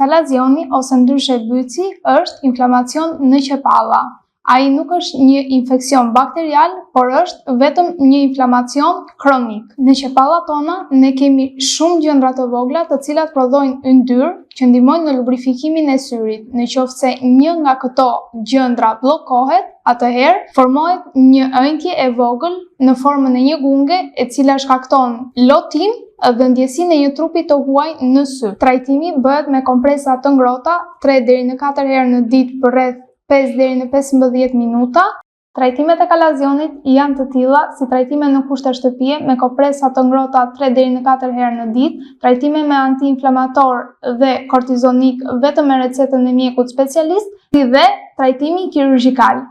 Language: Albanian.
Kalazioni ose ndryshe byci është inflamacion në qepalla. Ai nuk është një infeksion bakterial, por është vetëm një inflamacion kronik. Në qepallat tona ne kemi shumë gjëndra të vogla të cilat prodhojnë yndyrë që ndihmojnë në lubrifikimin e syrit. Në qoftë se një nga këto gjëndra bllokohet, atëherë formohet një ënjtje e vogël në formën e një gunge e cila shkakton lotim dhe ndjesinë e një trupi të huaj në sy. Trajtimi bëhet me kompresa të ngrohta 3 deri në 4 herë në ditë për rreth 5 deri në 15 minuta. Trajtimet e kalazionit janë të tilla si trajtime në kushte shtëpie me kompresa të ngrohta 3 deri në 4 herë në ditë, trajtime me antiinflamator dhe kortizonik vetëm me recetën e mjekut specialist, si dhe trajtimi kirurgjikal.